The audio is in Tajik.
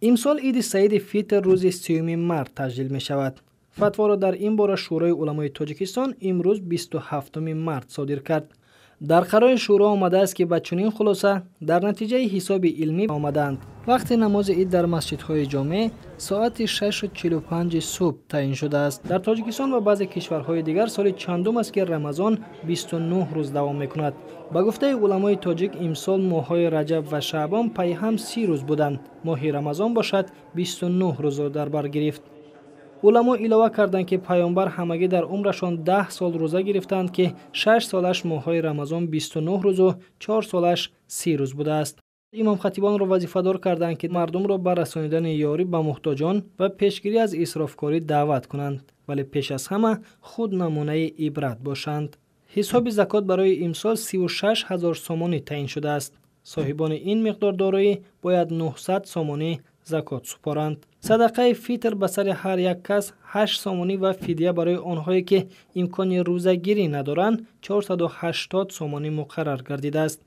Имсол Иди Саиди Фитр рӯзи 30 март таҷлил мешавад. Фатворо дар ин бора Шӯрои уламои Тоҷикистон имрӯз, 27 март, содир кард. Дар қарори шӯро омадааст, ки ба чунин хулоса дар натиҷаи ҳисоби илмӣ омадаанд. Вақти намози ид дар масҷидҳои ҷомеъ соати 6:45 субҳ таъин шудааст. Дар Тоҷикистон ва баъзе кишварҳои дигар соли чандум аст, ки Рамазон 29 рӯз давом мекунад. Ба гуфтаи уламои тоҷик, имсол моҳҳои раҷаб ва шаъбон пайҳам 30 рӯз буданд, моҳи Рамазон бошад, 29 рӯзро дар бар гирифт. Уламо илова карданд, ки Паёмбар ҳамагӣ дар умрашон 10 сол рӯза гирифтаанд, ки 6 солаш моҳҳои Рамазон 29 рӯзу 4 солаш 30 рӯз будааст. Имомхатибонро вазифадор карданд, ки мардумро ба расонидани ёрӣ ба муҳтоҷон ва пешгирӣ аз исрофкорӣ даъват кунанд, вале пеш аз ҳама худ намунаи ибрат бошанд. Ҳисоби закот барои имсол 36 ҳазор сомонӣ таъин шудааст. Соҳибони ин миқдор дороӣ бояд 900 сомонӣ закот супоранд. Садақаи фитр ба сари ҳар як кас 8 сомонӣ ва фидя барои онҳое, ки имкони рӯзагирӣ надоранд, 480 сомонӣ муқаррар гардидааст.